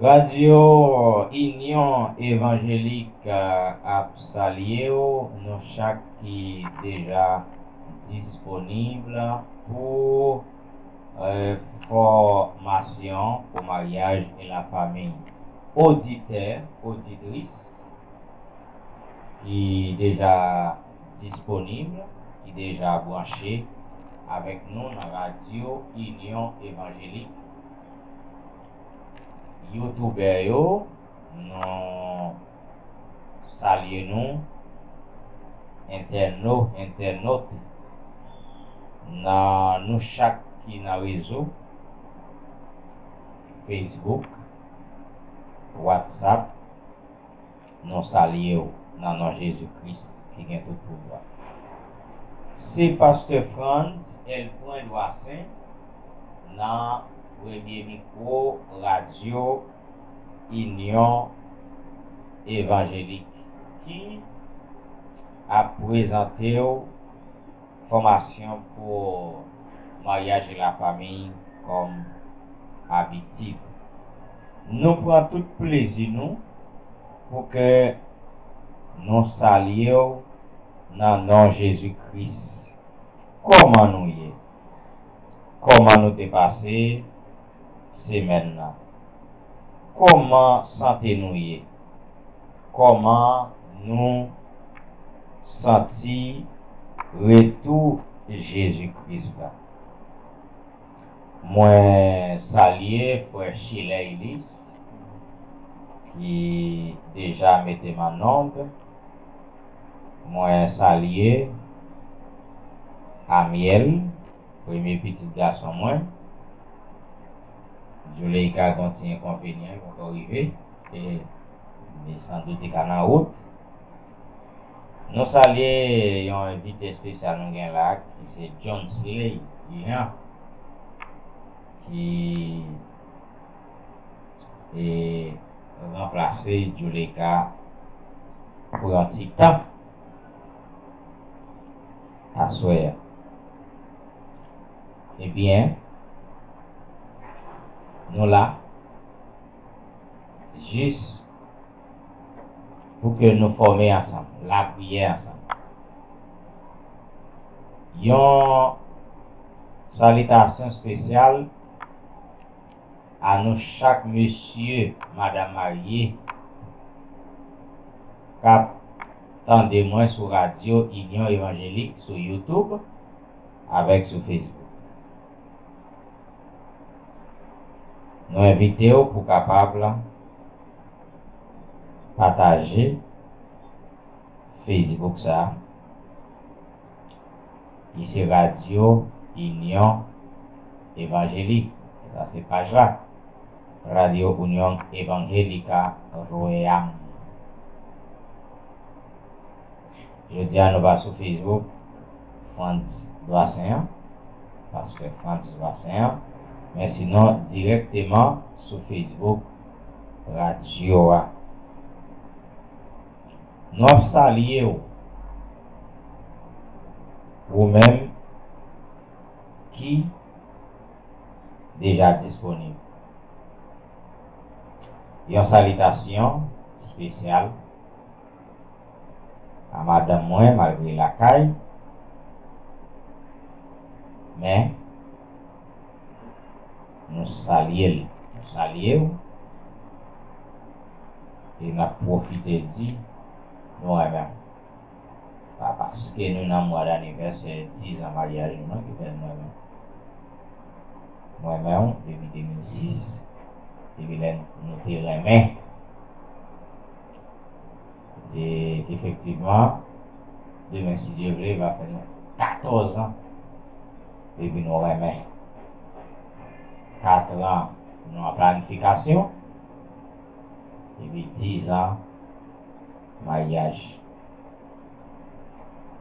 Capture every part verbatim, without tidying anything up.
Radyo Inyon Evanjelik ap salye w, nou chak ki deja disponib pou fòmasyon pou maryaj e lafanmi. Oditè, oditris ki deja disponib, ki deja branche avèk nou nan Radyo Inyon Evanjelik, youtubè yo, nou salye nou, entèno, entènot, nan nou chak ki nan rezo, Facebook, WhatsApp, nou salye w nan non Jezi Kris ki gen tout pouvwa. Se pastè Frantz Elpwen Dwasen nan premye mikwo Radyo Inyon Evanjelik ki ap prezante w fòmasyon pou maryaj e lafanmi kòm abitid. Nou pran tout plezi nou pou ke nou salye w nan non Jezi Kris. Kòman nou ye? Kòman nou te pase semèn nan? Kòman sante nou ye? Kòman nou santi retou Jezi Kris la? Mwen salye frè Chilè Ilis ki deja mete m an nonb. Mwen salye Amyèl, premye pitit gason mwen. Djouleika gon ti enkonvenyan poko rive. E li sandout li ka nan wout. Nou salye yon envite espesyal nou gen la ki se Johnsley Jean ki e ranplase Djouleika pou yon ti tan aswè a. Ebyen, nou la jis pou ke nou fòme ansanm, lapriyè ansanm. Yon salitasyon espesyal a nou chak mesye, madanm marye k ap tande mwen sou Radyo Inyon Evanjelik, sou YouTube, avèk sou Facebook. Nou envite w pou kapab pataje Facebook sa a, ki se Radyo Inyon Evanjelik. Sa se paj la. Radyo Inyon Evangelika Royam. Jodi a nou pa sou Facebook Frantz Dwasen an, pastè Frantz Dwasen an, men sinon dirèkteman sou Facebook radyo a. Nou ap salye w, ou menm ki deja disponib. Yon salitasyon espesyal a madanm mwen, malgre l lakay, men nou salye l, nou salye w, e n ap pwofite di nou renmen w. Pa paske nou nan mwa danivèsè diz an maryaj nou non ki fè nou renmen w. Mwen menm, depi de mil sis, depi lè nou te renmen. E efektivman, demen, si Dye vle, va fè nou katòz an depi nou renmen. Kat an nou an planifikasyon, epi diz an maryaj.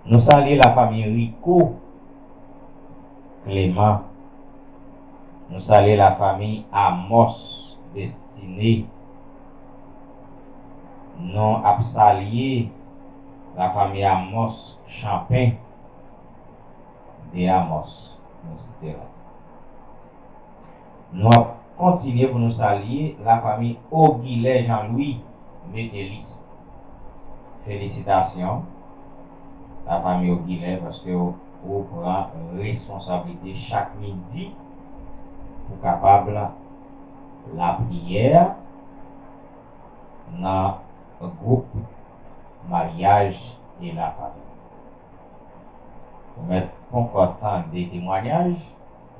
Nou salye lafanmi Rico Clément. Nou salye lafanmi Amos Destiné. Nou ap salye lafanmi Amos Champagne. De Amos, nou site la. Nou ap Kontinye pou nou salye lafanmi Ogilè Jean Louis Metelis. Felisitasyon, lafanmi Ogilè, paske w, ou pran responsablite chak midi pou kapab lapriyè nan gwoup maryaj e lafanmi. Ou mèt ponkò tande temwayaj,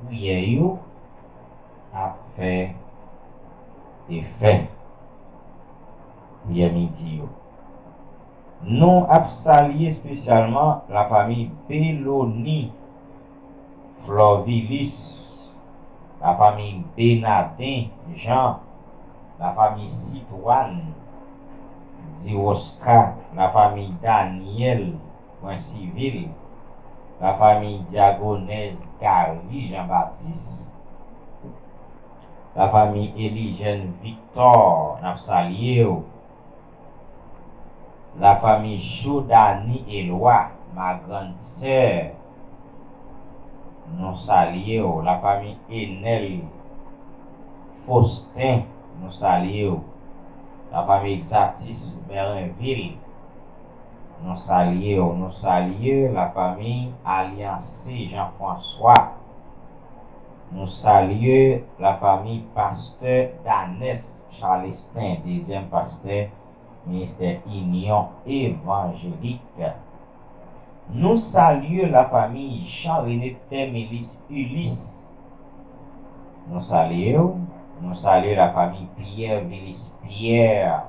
priyè yo ap fè efè. Priyè midi yo. Nou ap salye espesyalman lafanmi Beloni Florvilis, lafanmi Benaden Jean, lafanmi Sitwàn Diwoska, lafanmi Daniel Pwensivil, lafanmi Dyagonèz Gary Jean Baptiste, lafanmi Elijène Victor, n ap salye w. Lafanmi Jodani Elwa, ma grande sœur, nou salye w. Lafanmi Enèl Faustin, nou salye w. Lafanmi Exatis Merenvil, nou salye w. Nou salye lafanmi Alyanse Jean François. Nou salye lafanmi pastè Danès Charlestin, dezyèm pastè ministè Inyon Evanjelik. Nou salye lafanmi Jean René Tèmilis Ulysse. Nou salye w. Nou salye lafanmi Pierre Vilis Pierre.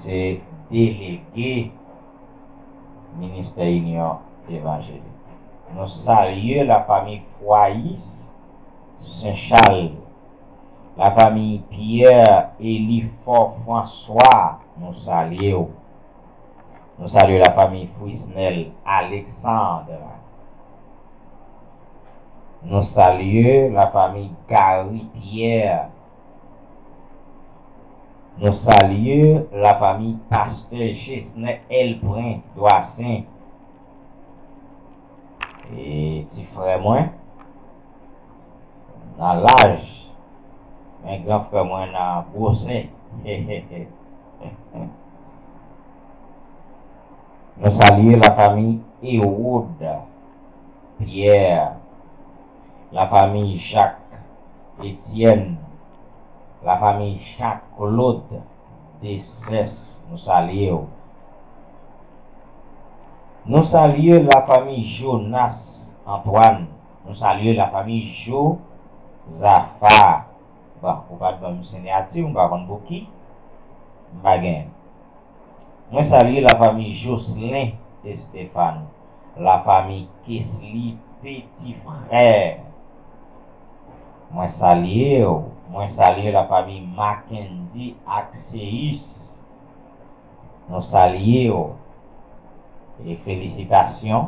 Se delege ministè Inyon Evanjelik. Nou salye lafanmi Fwayis Senchal, lafanmi Pierre Elifò François, nou salye w. Nou salye lafanmi Frisnel Alexandre. Nou salye lafanmi Gary Pierre. Nou salye lafanmi pastè Jesnè Elpren Dwasen. E ti frè mwen nan laj, men gran frè mwen nan gwosè. Nou salye lafanmi Erod Pierre, lafanmi Jak Etyèn, lafanmi Jak Klod Desès, nou salye w. Nou salye lafanmi Jonas Antwàn, nou salye lafanmi Jozafa. Bon, ou pa t ban m sinyati, m pa konn pou ki. M pa genyen. Mwen salye lafanmi Jocelyn Estefano, lafanmi Kesly Petit Frère. Mwen salye w. Mwen salye lafanmi Mackendy Axeus. Nou salye w. E felisitasyon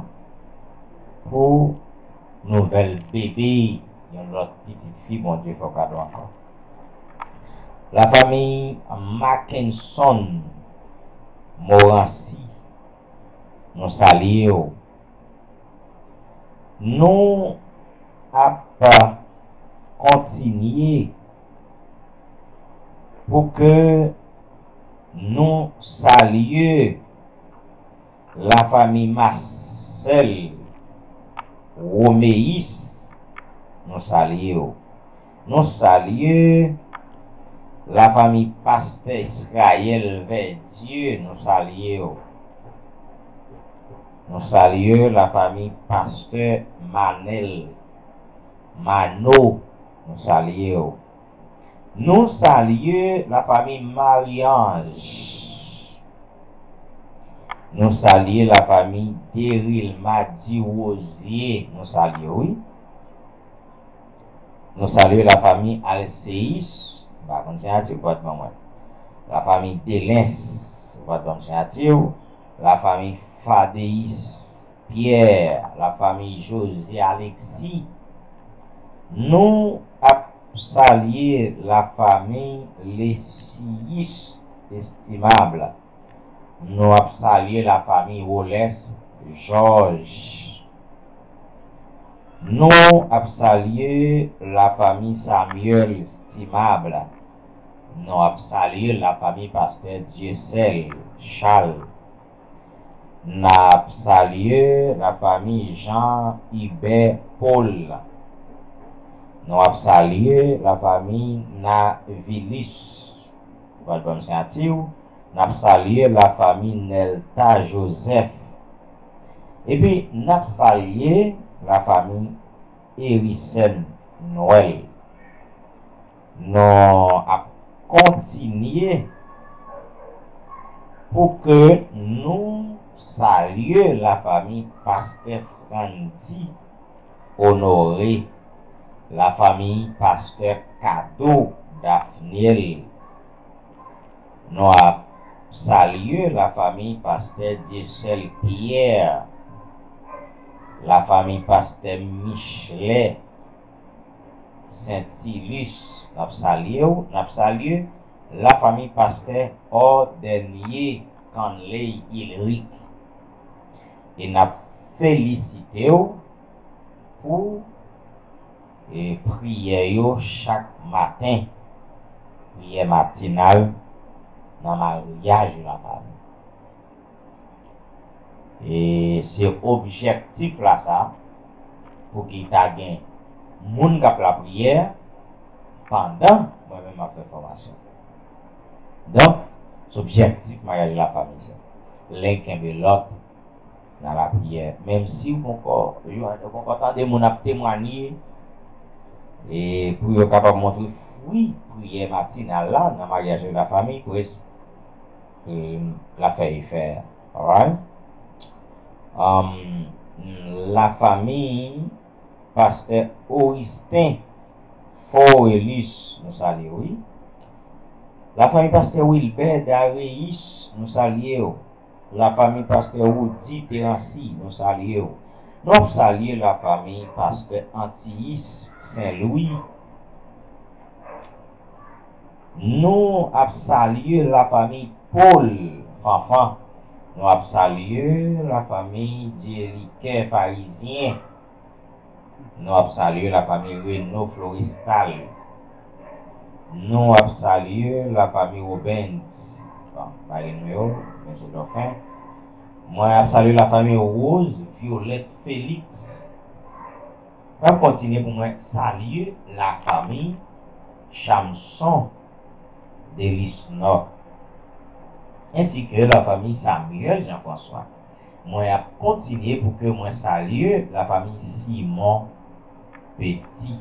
pou nouvèl bebe, yon lòt pitit fi Bondye fè w kado ankò. Lafanmi Mackenson Morancy, nou salye w. Nou ap kontinye pou ke nou salye lafanmi Marcel Roméus, nou salye w. Nou salye lafanmi pastè Israël Verdieu, nou salye w. Nou salye lafanmi pastè Manel Mano, nou salye w. Nou salye lafanmi Marie-Ange. Nou salye lafanmi Derilma Dirosier, nou salye w, wi. Nou salye lafanmi Alseis, m pa konn siyati w pa t ban mwen. Lafanmi Delens, ou pa t ban m siyati w. Lafanmi Fadeis Pierre, lafanmi José Alexis. Nou ap salye lafanmi Lesius Estimable. Nou ap salye lafanmi Woles Georges. Nou ap salye lafanmi Samuel Stimable. Nou ap salye lafanmi pastè Dieuseul Charles. N ap salye lafanmi Jean Hubert Paul. Nou ap salye lafanmi Navilis. Ou pral ban m siyati w. N ap salye lafanmi Nelta Joseph. Epi n ap salye lafanmi Ericen Noël. Nou ap kontinye pou ke nou salye lafanmi pastè Frandy Honoré, lafanmi pastè Kado Daphniel. Nou ap salye lafanmi pastè Dieuseul Pierre, lafanmi pastè Michelet Saintilus, n ap salye w, n ap salye lafanmi pastè Ordennier Canley Ulrich. E n ap felisite w pou e priyè yo chak maten, priyè matinal nan maryaj lafanmi. E se objektif la sa, pou ki ta gen moun k ap lapriyè pandan mwen menm m ap fè fòmasyon. Donk, se objektif maryaj lafanmi sa. Len kenbe lòt nan lapriyè. Menm si ou poko, ou poko tande moun ap temwanye, e pou yo kapab montre fwi priyè matinal la nan maryaj lafanmi, prèske, e, l ap fè efè. Alright? Um, lafanmi pastè Oristin Forelus, nou salye w, wi. Lafanmi pastè Wilbert Darius, nou salye w. Lafanmi pastè Roudy Terancy, nou salye w. Nou ap salye lafanmi pastè Antius Saint Louis. Nou ap salye lafanmi Paul Fanfan. Nou ap salye lafanmi Dieuliquet Pharisien. Nou ap salye lafanmi Renaud Florestal. Nou ap salye lafanmi Robens. Bon, pa gen nimewo, men se Dòfen. Mwen ap salye lafanmi Rose Violette Félix. Mwen ap kontinye pou mwen salye lafanmi Chamson Delisnor, ensi ke lafanmi Samuel Jean François. Mwen ap kontinye pou ke mwen salye lafanmi Simon Petit.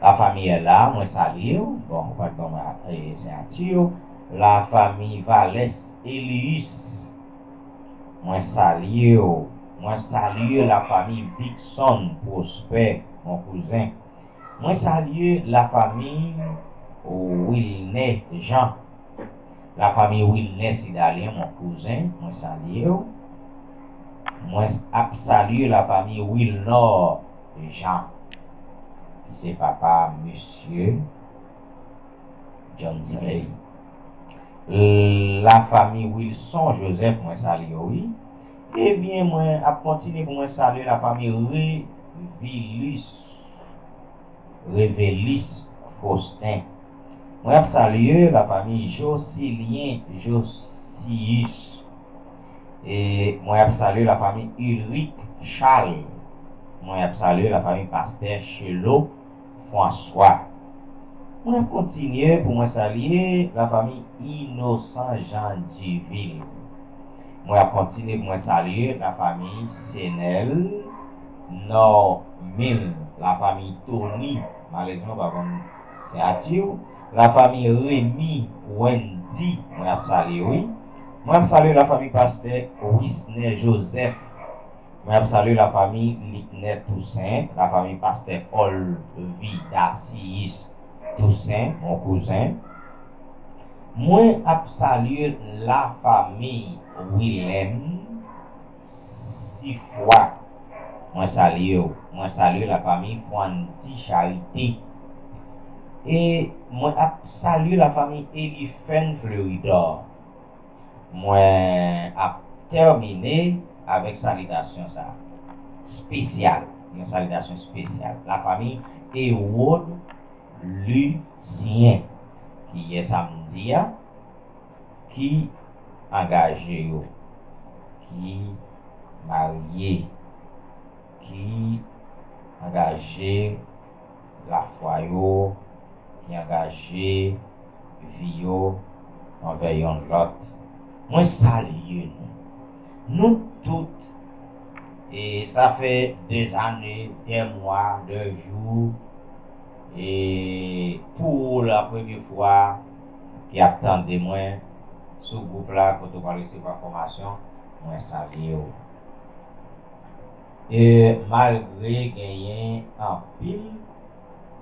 Lafanmi Ella, mwen salye w. Bon, ou pa t ban mwen, e, siyati w. Lafanmi Valès Elius, mwen salye w. Mwen salye lafanmi Vicson Prosper, mon kouzen. Mwen salye lafanmi Wilner Jean. Lafanmi Wilner Sidalien, mon kouzen, mwen salye w. Mwen ap salye lafanmi Wilnor Jean, ki se papa mesye Johnsley. Lafanmi Wilson Joseph, mwen salye w, wi. Ebyen, mwen ap kontinye pou mwen salye lafanmi Revilus, Revelus Faustin. Mwen ap salye lafanmi Jocelyn Josius. E mwen ap salye lafanmi Ulrich Charles. Mwen ap salye lafanmi pastè Chelo François. Mwen ap kontinye pou mwen salye lafanmi Innocent Jean Duville. Mwen ap kontinye pou mwen salye lafanmi Senel Normil, lafanmi Tony, malerezman pa konn siyati w, lafanmi Remy Wendy, mwen ap salye w, wi. Mwen ap salye lafanmi pastè Wisner Joseph. Mwen ap salye lafanmi Likner Toussaint, lafanmi pastè Olvida Sius Toussaint, mon kouzen. Mwen ap salye lafanmi Wilèm Sifwa. Mwen salye w. Mwen salye lafanmi Fwandy Charité. E mwen ap salye lafanmi Eliphène Fleuridor. Mwen ap tèmine avèk salitasyon sa a, espesyal. Yon salitasyon espesyal. Lafanmi Heraud Lucien, ki yè samdi a, ki angaje yo, ki marye, ki angaje lafwa yo, ki angaje vi yo anvè yonn lòt. Mwen salye nou. Nou tout, e sa fè dè zane, dè mwa, dè jou, e pou ou la premye fwa ki ap tande mwen sou gwoup la kote w pral resevwa fòmasyon, mwen salye w. E malgre genyen anpil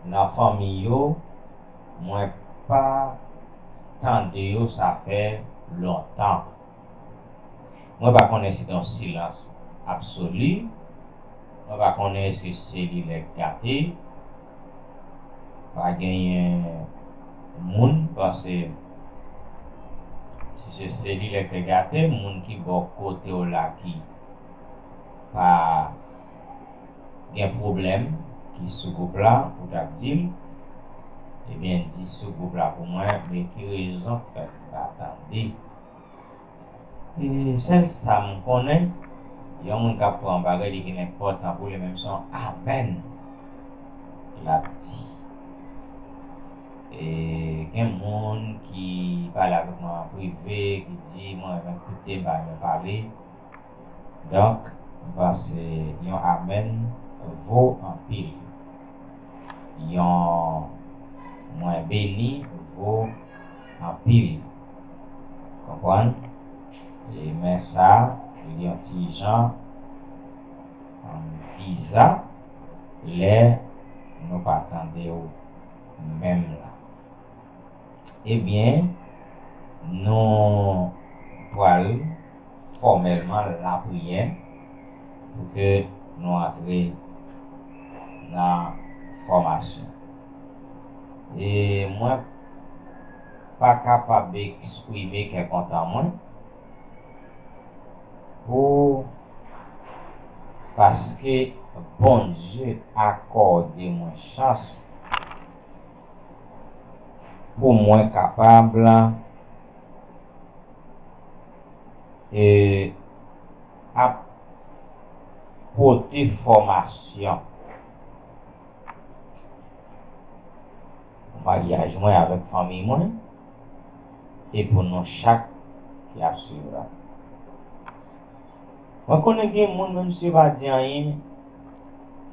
nan fanmi yo, mwen pa tande yo sa fè lontan. Mwen pa konnen si se yon silans absoli, mwen pa konnen si se selilè k gate, pa genyen moun panse si se selilè k gate, moun ki bò kote w la ki pa gen pwoblèm ki sou gwoup la, ou t ap di l, ebyen, di sou gwoup la pou mwen, men ki rezon k fè m pa tande? E sèl sa m konnen, yon moun k ap pran bagay, li vin enpòtan pou li, menm se yon amèn l ap di. E gen moun ki pale avèk mwen an prive, ki di, mwen renmen koute, m pa renmen pale. Donk, m panse yon amèn vo anpil. Yon mwen beni vo anpil. Konprann? E men sa, li yon ti jan, um, biza lè nou pa tande w menm la. Ebyen, nou pral fòmèlman lapriyè pou ke nou antre nan fòmasyon. E mwen pa kapab eksprime kè kontan mwen pou, paske Bondye akòde mwen chans pou mwen kapab e ap pote fòmasyon pou maryaj mwen avèk fanmi mwen e pou nou chak ki ap swiv la. Mwen konnen gen moun, menm si yo pa di anyen,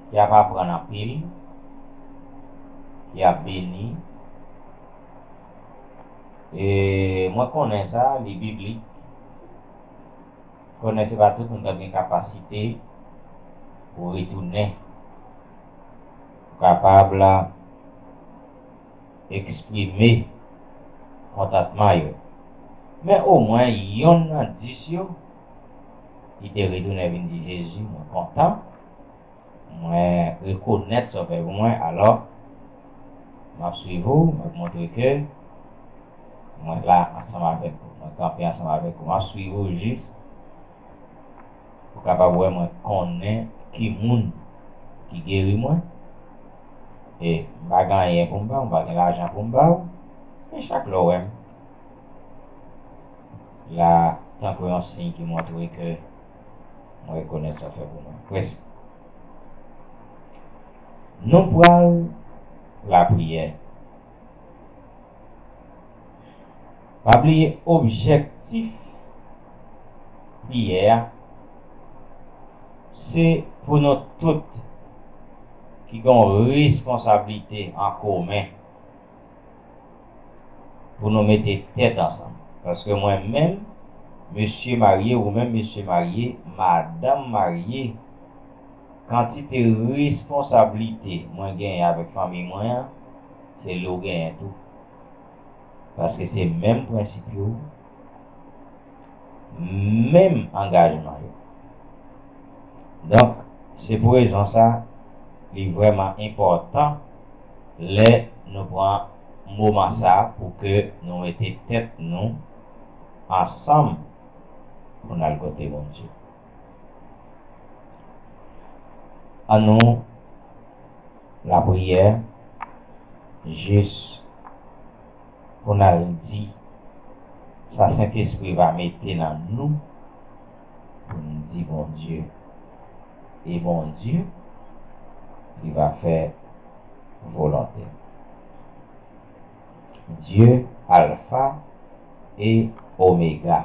ki ap aprann anpil, ki ap beni. E mwen konnen sa, li biblik. Konnen se pa tout moun k ap gen kapasite pou retounen, pou kapab eksprime kontantman yo. Men omwen yonn nan dis yo, li te retounen vin di Jezi, mwen kontan, mwen rekonèt sa w fè pou mwen, alò, m ap swiv ou, m ap montre ke mwen la ansanm avèk ou, mwen kanpe ansanm avèk ou, m ap swiv ou jis pou kapab wè mwen konnen ki moun ki geri mwen. E m pa gen anyen pou m ba w, m pa gen lajan pou m ba w, men chak lè w wè m la, tankou yon siy ki montre ke mwen rekonèt sa w fè pou mwen. Prèske. Nou pral lapriyè. Pa bliye objektif priyè a, se pou nou tout ki gen yon responsablite an komen, pou nou mete tèt ansanm. Paske mwen menm, mesye marye, ou menm mesye marye, madanm marye, kantite responsablite mwen genyen avèk fanmi mwen an, se li w genyen tou. Paske se menm prensip yo, menm angajman yo. Donk, se pou rezon sa, li vrèman enpòtan lè nou pran moman sa pou ke nou mete tèt nou ansanm pou n al kote Bondye. An nou lapriyè, jis pou n al di sa Sentespri va mete nan nou, pou n di Bondye. E Bondye, li va fè volonte l. Dye Alfa e Omega.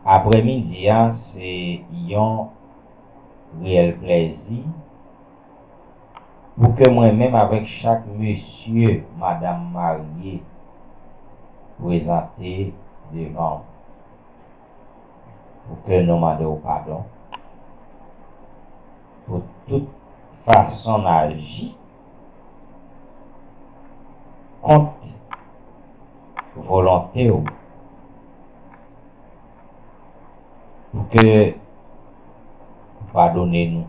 Aprèmidi a, se yon reyèl plèzi pou ke mwen menm avèk chak mesye, madanm marye, prezante devan w, pou ke nou mande w padon pou tout fason n aji kont volonte w, pou ke w padone nou.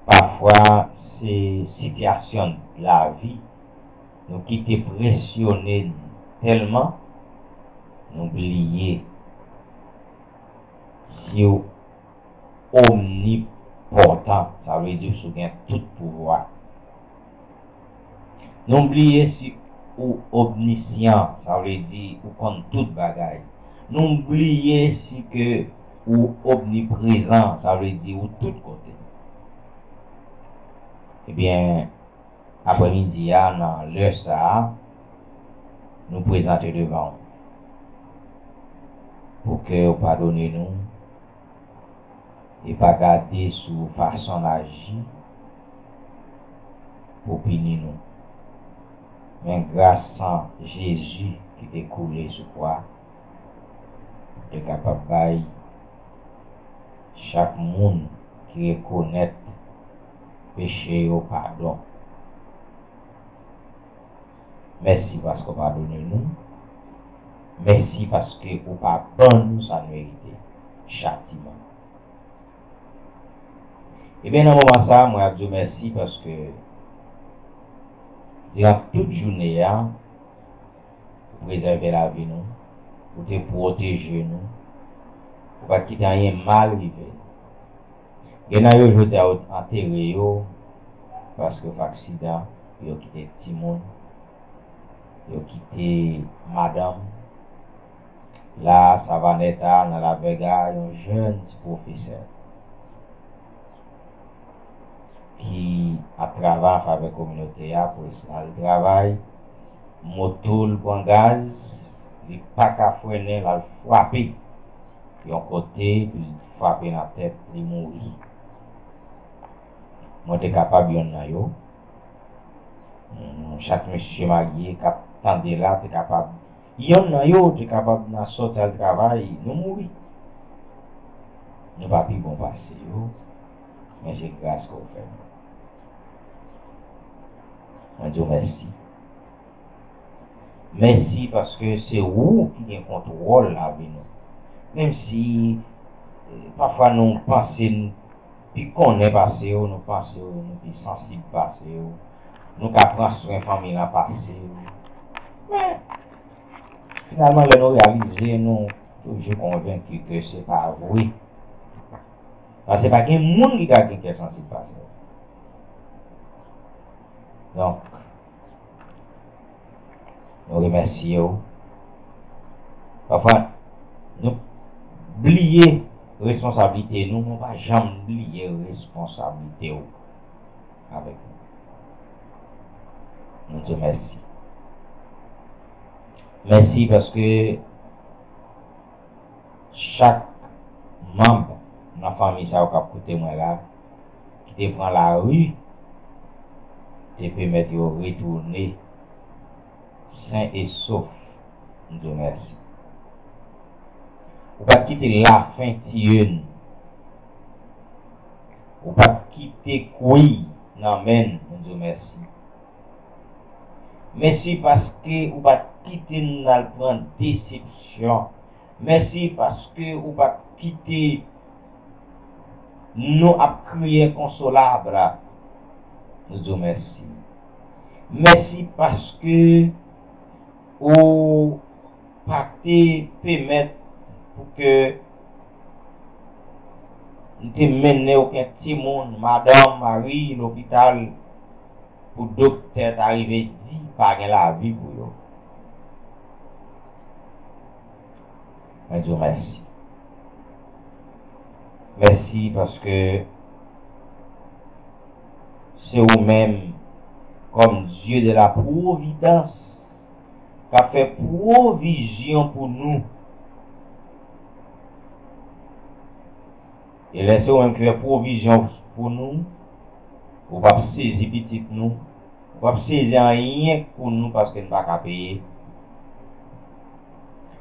Pafwa, se sitiyasyon lavi nou kite presyone n tèlman, nou bliye si w omnipòtan, sa vle di si w gen tout pouvwa. Nou bliye si ou omnisyan, sa vle di ou konn tout bagay. Nou bliye si ke ou omniprezan, sa vle di ou tout kote. Ebyen, aprèmidi a, nan lè sa a, nou prezante devan w pou ke w padone nou e pa gade sou fason n aji pou pini nou. Men gras san Jezi ki te koule sou kwa, te kapab bay chak moun ki rekonèt peche yo padon. Mèsi paske w padone nou. Mèsi paske ou pa ban nou sa n merite, chatiman. Ebyen, nan moman sa a, mwen ap di w mèsi paske diran tout jounen an, ou prezève lavi nou, ou te pwoteje nou, ou pa t kite anyen mal rive nou. Gen nan yo jodi a yo antere yo paske yo fè aksidan, yo kite timoun, yo kite madanm. La, Savanèt a, nan La Vega, yon jèn ti pwofesè ki ap travay an favè kominote a, pou l al travay, moto l pran gaz, li pa ka frennen, l al frape yon kote, epi l frape nan tèt, li mouri. Mwen te kapab yonn nan yo. Hmm, chak mesye marye k ap tande la te kapab, yonn nan yo te kapab nan sòti al travay, nou mouri. Nou pa pi bon pase yo, men se gras ke w fè nou. Mwen di w mèsi. Mèsi paske se ou ki gen kontwòl lavi nou. Menm si, eh, pafwa nou panse n pi konnen pase yo, nou panse yo, nou pi sansib pase yo, nou ka pran swen fanmi lan pase yo. Men, finalman, lè nou reyalize, nou toujou konvenki ke se pa vre. Paske pa gen moun ki ka gen kè sansib pase yo. Donk, nou remèsye w. Pafwa, nou bliye responsablite nou, men w pa janm bliye responsablite w avèk nou. Nou di w mèsi. Mèsi paske chak manm nan fanmi sa yo k ap koute mwen la, ki te pran lari, te pèmèt yo retounen sen e sof. M di w mèsi. Ou pa t kite lafen tiye n. Ou pa t kite kwi nan men n. M di w mèsi. Mèsi paske ou pa t kite n al pran desepsyon. Mèsi paske ou pa t kite nou ap kriye enkonsolab. Nou di w mèsi. Mèsi paske ou pa te pèmèt pou ke M te mennen okenn timoun, madanm, mari, lopital pou doktè ta rive di pa gen lavi pou yo. Mwen di w mèsi. Mèsi paske se ou menm, kòm Dye de la pwovidans, k ap fè pwovizyon pou nou. E lè se ou menm ki fè pwovizyon pou nou, ou p ap sezi pitit nou, ou p ap sezi anyen pou nou paske n pa ka peye.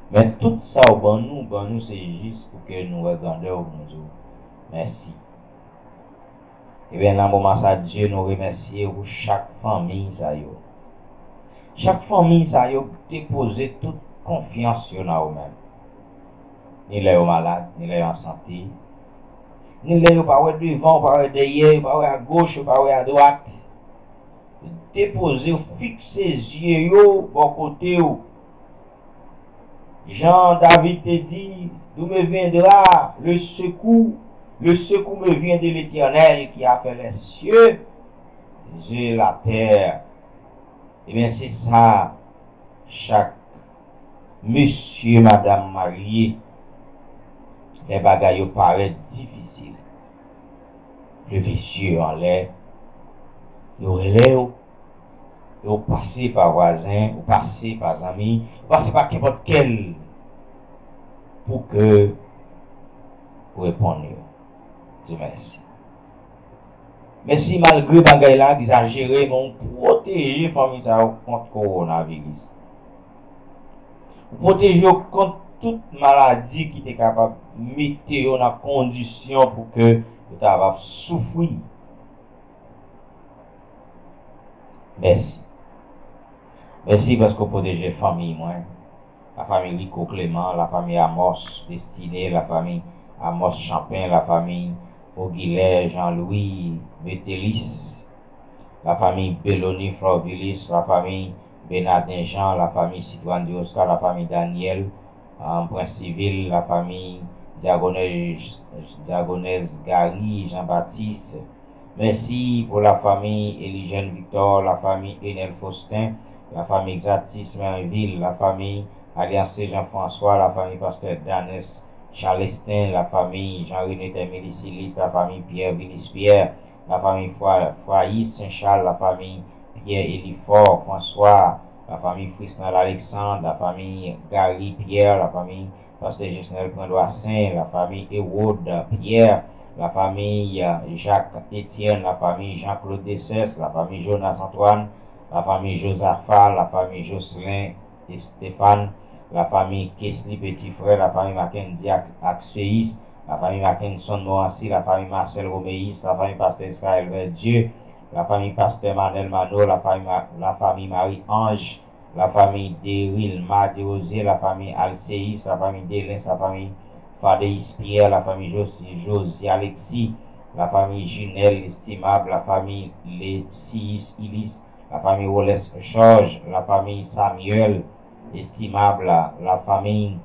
Men tout sa ou ban nou, ou ban nou se jis pou ke nou wè grandè w, nou di w mèsi. Ebyen, nan moman sa, Dye, nou remèsye w pou chak fanmi sa yo. Chak fanmi sa yo depoze tout konfyans yo nan ou menm. Ni lè yo malad, ni lè yo an sante, ni lè yo pa wè devan, yo pa wè dèyè, yo pa wè agoch, yo pa wè adwat. Depoze w, fikse zye yo bò kote w. Jan David te di, d'où me viendra le secours? Le secours me vient de l'Éternel qui a fait les cieux et la terre. Ebyen, se sa, chak mesye, madanm marye, lè bagay yo parèt difisil, leve zye yo anlè, yo rele w, yo pase pa vwazen, ou pase pa zanmi, ou pase pa kenpòt kèl pou ke ou reponn yo. Di mèsi. Mèsi malgre bagay la egzajere, men ou pwoteje fanmi sa yo kont kowonaviris. Ou pwoteje yo kont tout maladi ki te kapab mete yo nan kondisyon pou ke yo ta ap soufri. Mèsi. Mèsi paske w pwoteje fanmi mwen. Lafanmi Rico Clément, lafanmi Amos Destiné, lafanmi Amos Champain, lafanmi Ogilè Jean Louis Métélis, lafanmi Belony Florvilis, lafanmi Benaden Jean, lafanmi Sitwandi Oscar, lafanmi Daniel, um, Prens Sivil, lafanmi Dyagonèz, Dyagonèz Gary Jean Baptiste, Mèsi pou lafanmi Elijène Victor, lafanmi Enel Faustin, lafanmi Exatis Mainville, lafanmi Alliance Jean François, lafanmi pastè Danes Chalestin, lafanmi Jean René Termilly Silis, lafanmi Pierre Vilis Pierre, lafanmi Fwa-, Fwayis Saint Charles, lafanmi Pierre Elifort François, lafanmi Frisnel Alexandre, lafanmi Gary Pierre, lafanmi Pastè Jesnel Prendroit Saint, lafanmi Hérode Pierre, lafanmi Jacques Etienne, lafanmi Jean Claude Dessès, lafanmi Jonas Antoine, lafanmi Josaphat, lafanmi Jocelyn Stéphane, lafanmi Kesly Petit Frère, lafanmi Mackendy Ac-, Axeis, lafanmi Mackenson Morancy, lafanmi Marcel Roméis, lafanmi pastè Israël Verdieu, lafanmi pastè Manel Mano, lafanmi Ma-, lafanmi Marie Ange, lafanmi Derilma Derosier, lafanmi Alcéus, lafanmi Delens, lafanmi Fadeis Pierre, lafanmi Josi-, Josie Alexis, lafanmi Junel Estimable, lafanmi Lesius Ilis, lafanmi Woles Georges, lafanmi Samuel Estimable, lafanmi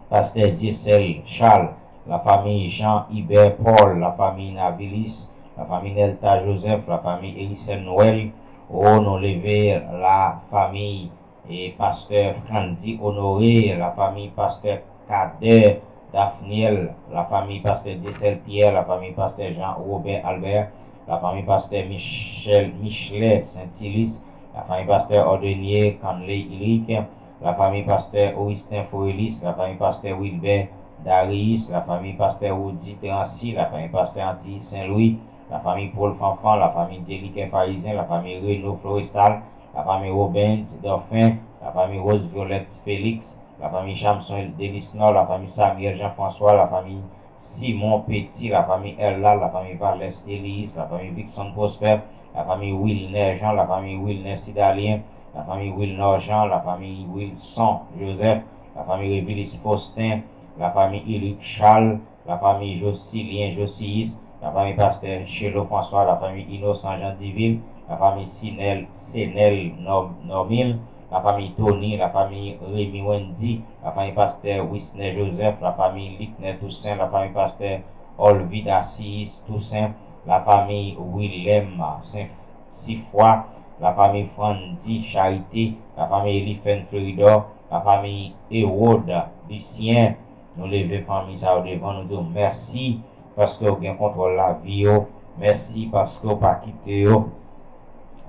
Pastè Dieuseul Charles, lafanmi Jean Hubert Paul, lafanmi Navilis, lafanmi Nelta Joseph, lafanmi Ericène Noël, o, nou leve lafanmi, e, pastè Frandy Honoré, lafanmi pastè Cadet Daphniel, lafanmi pastè Dieuseul Pierre, lafanmi pastè Jean Robert Albert, lafanmi pastè Michel, Michelet Saint-Ilis, lafanmi pastè Ordenier Canley Ilic, lafanmi pastè Augustin Forelis, lafanmi pastè Wilbert Darius, lafanmi pastè Roudy Terancy, lafanmi pastè Antilles Saint-Louis, lafanmi Paul Fanfan, lafanmi Dieliquet Pharisien, lafanmi Renaud Florestal, lafanmi Robens Dorphin, lafanmi Rose Violette Félix, lafanmi Chamson Delisnor, lafanmi Samuel Jean-François, lafanmi Simon Petit, lafanmi Erla, lafanmi Valès Eliis, lafanmi Vicson Prosper, lafanmi Wilner Jean, lafanmi Wilner Sidalien, lafanmi Wilnor Jean, lafanmi Wilson Joseph, lafanmi Revilis Faustin, lafanmi Ilic Charles, lafanmi Josilien Josius, lafanmi pastè Chelo François, lafanmi Innocent Jean Diville, lafanmi Sinel, Senel Nor-, Normil, lafanmi Tony, lafanmi Remy Wendy, lafanmi pastè Wisner Joseph, lafanmi Luckner Toussaint, lafanmi pastè Olvida Sis Tousen, lafanmi Wilèm Sen Sifwa, lafanmi Frandy Charité, lafanmi Elifen Floridor, lafanmi Ewod Lisyen. Nou leve fanmi sa yo devan, nou di w mèsi paske w gen kontwòl lavi yo. Mèsi paske w pa kite yo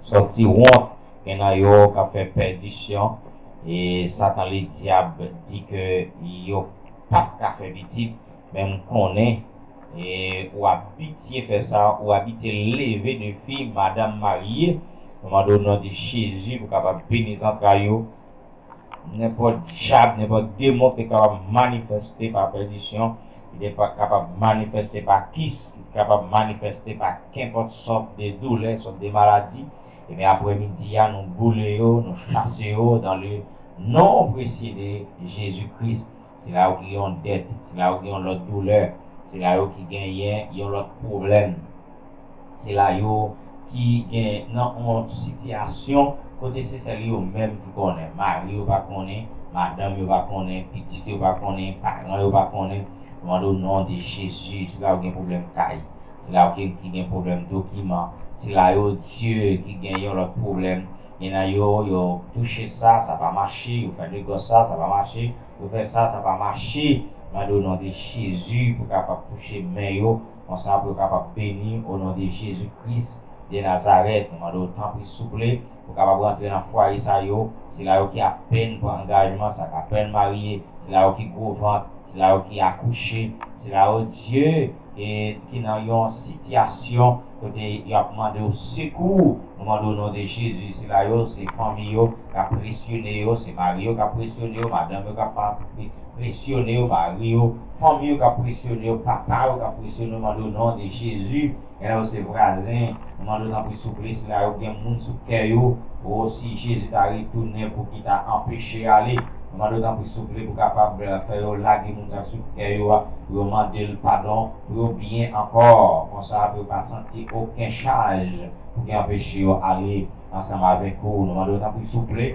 sòti wont. Gen nan yo k ap fè pèdisyon. E Satan Ledyab di ke yo p ap ka fè pitit, men m konnen e ou abitye fè sa, ou abitye leve defi madanm marye. Nou mande w non de Jezi pou kapab beni zantray yo. Nenpòt dyab, nenpòt demon ki te kapab manifeste pa pèdisyon, ki te pa kapab manifeste pa kis, ki te kapab manifeste pa kenpòt sòt de doulè, sòt de maladi, ebyen aprèmidi a nou boule yo, nou chase yo dans le nom précieux de Jésus-Christ. Sila yo ki gen yon dèt, sila yo ki gen yon lòt doulè, sila yo ki genyen yon lòt pwoblèm, sila yo ki gen nan yon sitiyasyon kote se sèl yo menm ki konnen, mari yo pa konnen, madanm yo pa konnen, pitit yo pa konnen, paran yo pa konnen. Nou mande w non de Jezi, sila yo gen pwoblèm kay, sila yo ki, ki gen pwoblèm dokiman, sila yo Dye ki gen yon lòt pwoblèm. Gen nan yo, yo touche sa, sa pa mache, yo fè negòs sa, sa pa mache, yo fè sa, sa pa mache. Mande w non de Jezi pou kapab touche men yo, konsa pou yo kapab beni o non de Jezi Kris de Nazarèt. Nou mande w tanpri souple pou kapab rantre nan fwaye sa yo, sila yo ki apèn pran angajman, sa k apèn marye, sila yo ki gwo vant, sila yo ki akouche, sila yo Dye e ki nan yon sitiyasyon kote y ap mande w sekou, nou mande w non de Jezi. Sila yo se fanmi yo k ap presyone yo, se mari yo k ap presyone yo, madanm yo k ap pa- presyone yo, mari yo, fanmi yo k ap presyone yo, papa yo k ap presyone yo, mande w non de Jezi. Gen nan yo se vwazen, nou mande w tanpri souple, sila yo gen moun sou kè yo, o si Jezi ta retounen pou ki ta anpeche ale, nou mande w tanpri souple pou kapab fè yo lage moun sa k sou kè yo a, pou yo mande l padon, pou yo byen ankò, konsa pou yo pa santi okenn chaj pou ki anpeche yo ale ansanm avèk ou. Nou mande w tanpri souple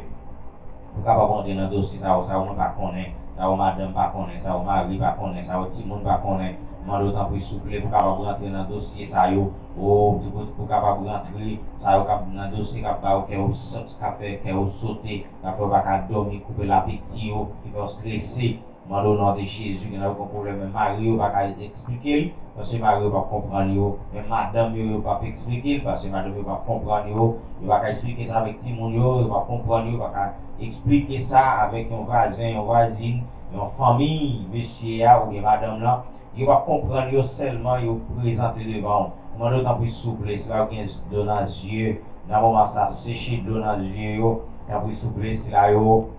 pou kapab rantre nan dosye sa yo, sa yo mwen pa konnen, sa yo madanm pa konnen, sa yo mari pa konnen, sa yo timoun pa konnen. Nou mande w tanpri souple pou kapab rantre nan dosye sa yo, o pou, pou kapab rantre sa yo k ap nan dosye k ap ba yo kè yo sot, k ap fè kè yo sote, k ap fè yo pa ka dòmi, koupe lapeti yo, ki fè yo strese. Mande w non de Jezi, gen nan yo gen pwoblèm, men mari yo pa ka eksplike l, paske mari yo p ap konprann yo, men madanm yo, yo p ap eksplike l, paske madanm yo p ap konprann yo, yo pa ka eksplike sa avèk timoun yo, yo p ap konprann yo, yo pa ka eksplike sa avèk yon vwazen, yon vwazin, yon fanmi mesye a oubyen madanm lan, yo p ap konprann yo, sèlman yo prezante devan w. Mande w tanpri souple, sila yo gen dlo nan zye, nan moman sa, seche dlo nan zye yo. Tanpri souple, sila yo,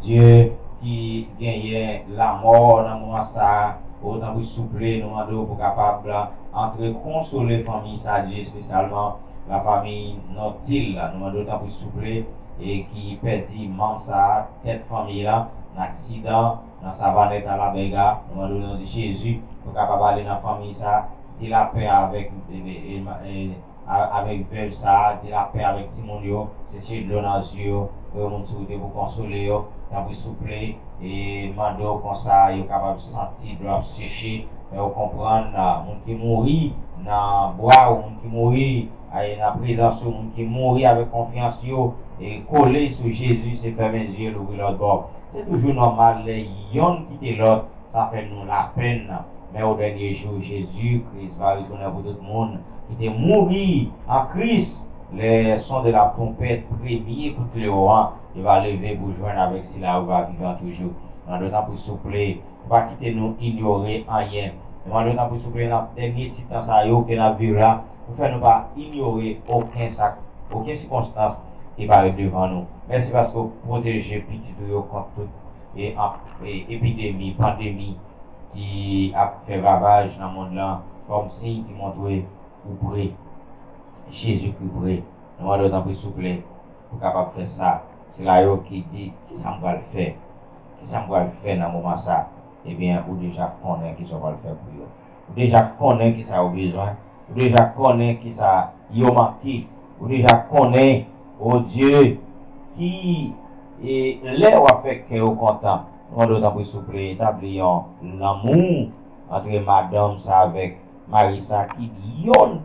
Dye ki genyen lamò nan moman sa, o tanpri souple, nou mande w pou kapab antre konsole fanmi sa, Dye, espesyalman lafanmi Nòtil la. Nou mande w tanpri souple, e ki pèdi manm sa, tèt fanmi la, nan aksidan, nan Savanèt a Labèga. Nou mande w nan non de Jezi, pou kapab ale nan fanmi sa, di lapè avèk, e, e, e, e, a- avèk vèv sa a, di lapè avèk timoun yo, seche dlo nan zye yo, voye moun sou wout yo pou konsole yo. Tanpri souple, e mande w konsa yo kapab santi dlo ap seche, fè yo konprann, a, moun ki mouri nan bra w, moun ki mouri, a, nan prezans ou, moun ki mouri avèk konfyans yo, e kole sou Jezi, se fèmen zye, louvri lòt bò. Se toujou nòmal lè yonn kite lòt, sa fè nou lapenn. Men o dènye jou, Jezi Kris va retounen pou tout moun ki te mouri an Kris. Lè son de la twonpèt, premye kout klewo an, yo va leve pou jwenn avèk sila yo va vivan toujou. Mande w tanpri souple, pou pa kite nou inyore anyen. Mande w tanpri souple, nan dènye ti tan sa yo ke n ap viv la, pou fè nou pa inyore okenn sa, okenn sikonstans ki parèt devan nou. Mèsi paske w pwoteje pitit ou yo kont tout e ap- e epidemi, pandemi ki ap fè ravaj nan mond lan, kòm siy ki montre ou pre, Jezikri pre. Nou mande w tanpri souple pou kapab fè sa. Sila yo ki di, "Kisa m pral fè? Kisa m pral fè nan moman sa?" Ebyen, ou deja konnen kisa w pral fè pou yo. Ou deja konnen kisa yo bezwen. Ou deja konnen kisa yo manke. Ou deja konnen, o Dye, ki e lè w ap fè kè yo kontan. Nou mande w tanpri souple, etabli yon lanmou antre madanm sa avèk mari sa ki yonn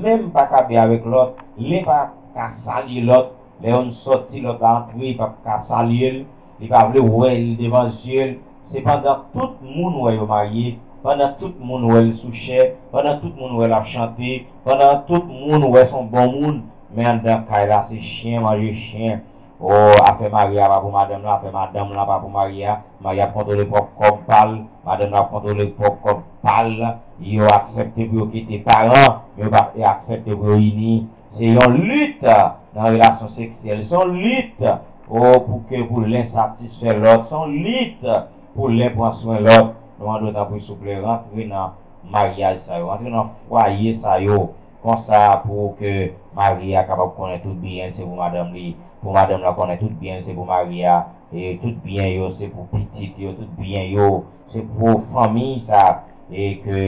menm pa ka byen avèk lòt, len pa ka salye lòt, lè yonn sòti lòt la antre, li p ap ka salye l, li pa vle wè l devan zye l. Se pandan tout moun wè yo marye, pandan tout moun wè l sou chè, pandan tout moun wè l ap chante, pandan tout moun wè s on bon moun, men anndan kay la se chen manje chen. O, afè mari a pa pou madanm lan, afè madanm lan pa pou mari a. Mari a ap kontwole pwòp kòb pa l, madanm lan ap kontwole pwòp kòb pa l. Yo aksepte pou yo kite paran, men yo pa aksepte pou yo ini. Se yon lit nan relasyon seksyèl, se yon lit, o, pou ke pou len satisfè lòt, se yon lit pou len pran swen lòt. Nou mande w tanpri souple rantre nan maryaj sa yo, rantre nan fwaye sa yo, konsa pou ke mari a kapab konnen tout byen l se pou madanm li, pou madanm lan konnen tout byen l se pou mari a, e tout byen yo se pou pitit yo, tout byen yo se pou fanmi sa, e ke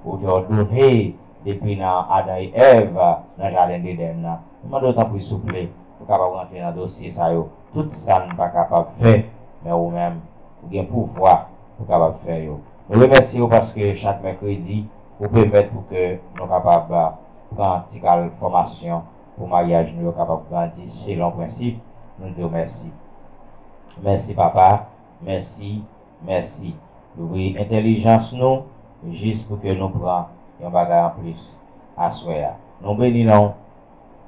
ou te òdone depi nan Adan e Èv nan jaden Edenn nan. Nou mande w tanpri souple pou kapab rantre nan dosye sa yo. Tout sa n pa kapab fè, men ou menm, ou gen pouvwa pou kapab fè yo. Nou remèsye w paske chak mèkredi, ou pèmèt pou ke nou kapab pran ti kal fòmasyon pou maryaj nou yo kapab grandi selon prensip. Nou di w mèsi. Mèsi, Papa. Mèsi. Mèsi. Louvri entèlijans nou jis pou ke nou pran yon bagay anplis aswè a. Nou beni non w.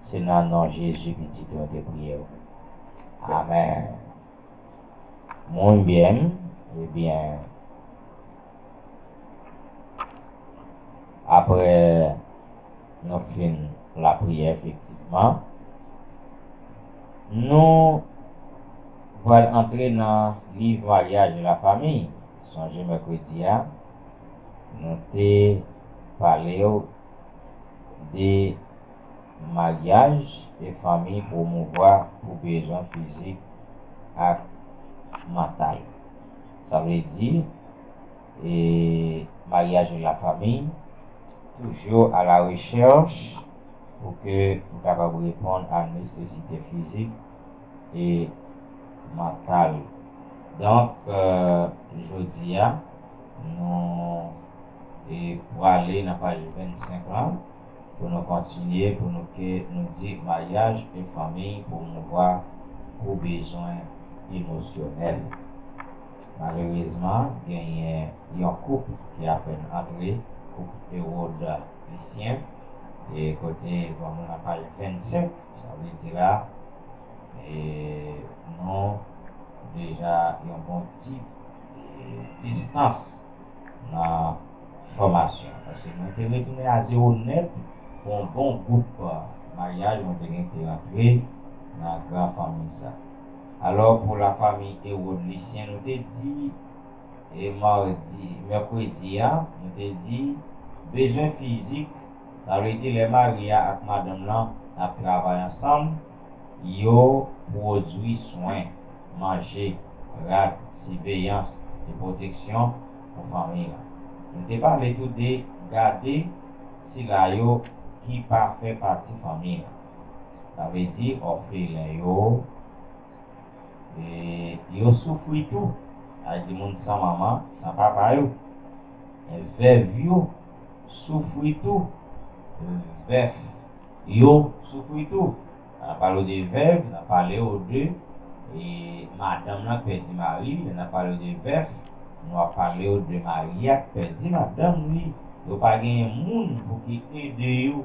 Se nan non Jezi, Pitit ou, nou te priye w. Amèn. Mwen byen, ebyen, apre nou fin lapriyè, efektivman, nou pral antre nan liv Maryaj e Lafanmi. Sonje mèkredi a, nou te pale w de maryaj e fanmi pwomouvwa pou bezwen fizik ak mantal. Sa vle di, e, maryaj e lafanmi toujou a la rechèch pou ke nou kapab reponn a nesesite fizik e mantal. Donk, euh, jodi a, nou, e, prale nan paj vennsenk lan pou nou kontinye, pou nou ke nou di maryaj e fanmi pwomouvwa pou bezwen emosyonèl. Malerezman, genyen yon koup ki apèn antre, koup Ewòd Lisyen, e kote, bon, nou nan paj vennsenk, sa vle di la, e nou deja yon bon ti, e, distans nan fòmasyon. Paske mwen te retounen a zewo nèt pou yon bon gwoup, e, maryaj mwen te gen te rantre nan gran fanmi sa. Alò, pou lafanmi Ewòd Lisyen, nou te di, e, madi, mèkredi a, nou te di, bezwen fizik, sa vle di lè mari a ak madanm lan ap travay ansanm, yo pwodui swen, manje, rad, siveyans e pwoteksyon pou fanmi lan. Nou te pale tou de gade sila yo ki pa fè pati fanmi lan. Sa vle di òfelen yo, e yo soufri tou. Sa vle di moun san manman, san papa yo. E vèv yo soufri tou. Vèf yo soufri tou. N ap pale w de vèv, n ap pale w de, e, madanm nan k pèdi mari l, lè n ap pale w de vèf, nou ap pale w de mari a k pèdi madanm li. Yo pa genyen moun pou ki ede yo.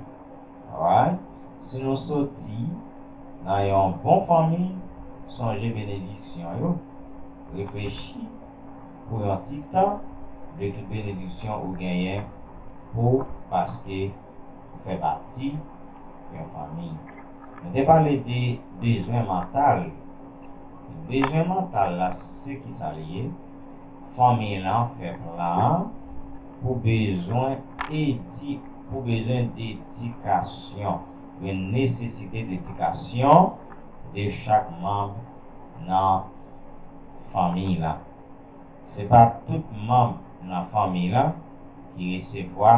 Alright? Si nou soti nan yon bon fanmi, sonje benediksyon yo. Reflechi pou yon ti tan de tout benediksyon ou genyen pou paske ou fè pati yon fanmi. Nou te pale de bezwen mantal. Bezwen mantal la, se ki sa li ye? Fanmi lan fè plan pou bezwen edi-, pou bezwen dedikasyon, yon nesesite dedikasyon de chak manm nan fanmi lan. Se pa tout manm nan fanmi lan ki resevwa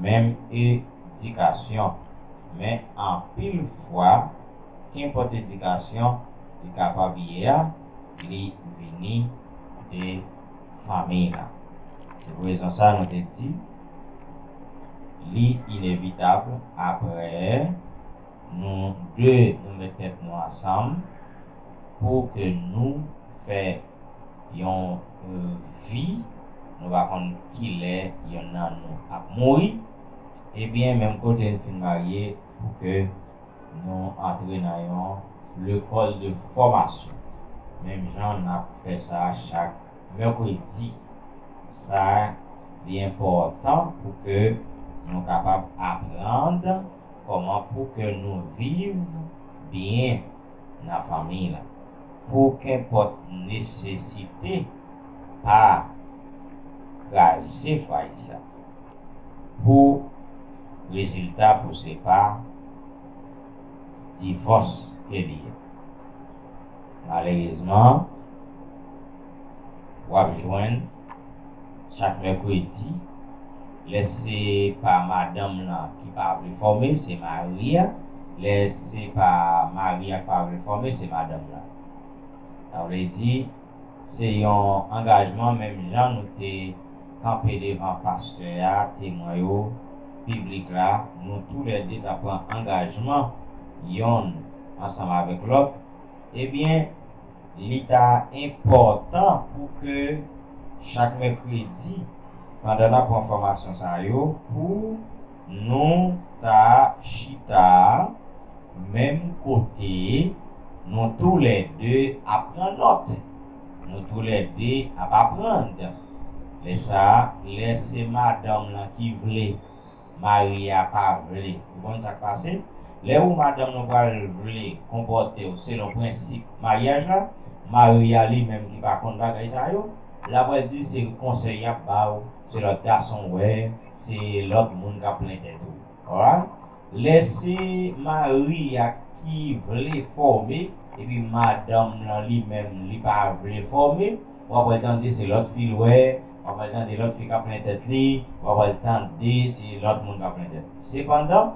menm edikasyon, men anpil fwa, kenpòt edikasyon li kapab ye a, li vini de fanmi lan. Se pou rezon sa nou te di, li inevitab apre nou de nou met tèt nou ansanm pou ke nou fè yon, euh, vi, nou pa konn kilè yonn nan nou ap mouri. Ebyen, menm kote n fin marye, pou ke nou antre nan yon lekòl de fòmasyon. Menm jan n ap fè sa chak mèkredi. Sa li enpòtan pou ke nou kapab aprann kòman pou ke nou viv byen nan fanmi la. Pou kenpòt nesesite pa kraze fwaye sa. Pou rezilta pou se pa divòs ke li ye. Malerezman, w ap jwenn chak mèkredi, lè se pa madanm lan ki pa vle fòme, se mari a. Lè se pa mari a ki pa vle fòme, se madanm lan. Sa vle di, se yon angajman, menm jan nou te kanpe devan pastè a, temwen yo, piblik la, nou toulède ta pran angajman yonn ansanm avèk lòt. Ebyen, li ta enpòtan pou ke chak mèkredi, pandan n ap pran fòmasyon sa yo, pou nou ta chita menm kote, nou toulède ap pran nòt. Nou toulède ap aprann. Lè sa a, lè se madanm lan ki vle, mari a pa vle. Ou konn sa k pase? Lè ou madanm nou pral vle konpòte w selon prensip maryaj la, mari a li menm ki pa konn bagay sa yo, l ap pral di se konsèy y ap ba w, se lòt gason w wè, se lòt moun k ap plen tèt ou. Alright? Lè se mari a ki vle fòme, epi madanm lan li menm li pa vle fòme, w ap pral tande se lòt fi l wè, w ap pral tande lòt fi k ap plen tèt li, w ap pral tande se lòt moun k ap plen tèt li. Sepandan,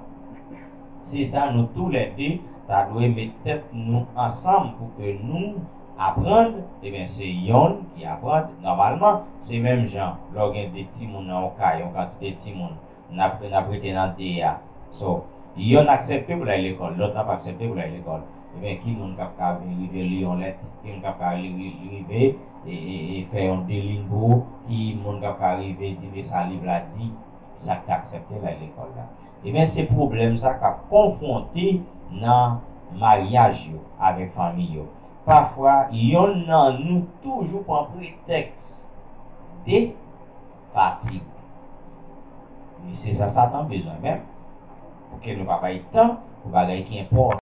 se sa nou toulède ta dwe met tèt nou ansanm pou ke nou aprann, ebyen se yonn ki aprann. Nòmalman, se menm jan lè w gen de timoun nan yon kay, yon kantite timoun, n ap, n ap rete nan de a. So, yonn aksepte pou l al lekòl, lòt la pa aksepte pou l al lekòl. Ebyen, ki moun k ap ka vin rive li yon lèt? Ki moun k ap ka li, li, li rive e, e, e fè yon delin pou ou? Ki moun k ap ka rive di, men sa liv la di, sa k ta aksepte l al lekòl la? Ebyen, se pwoblèm sa k ap konfwonte nan maryaj yo, avèk fanmi yo. Pafwa, yonn nan nou toujou pran pretèks de fatig. E se sa Satan bezwen menm, pou ke nou pa bay tan pou bagay ki enpòtan.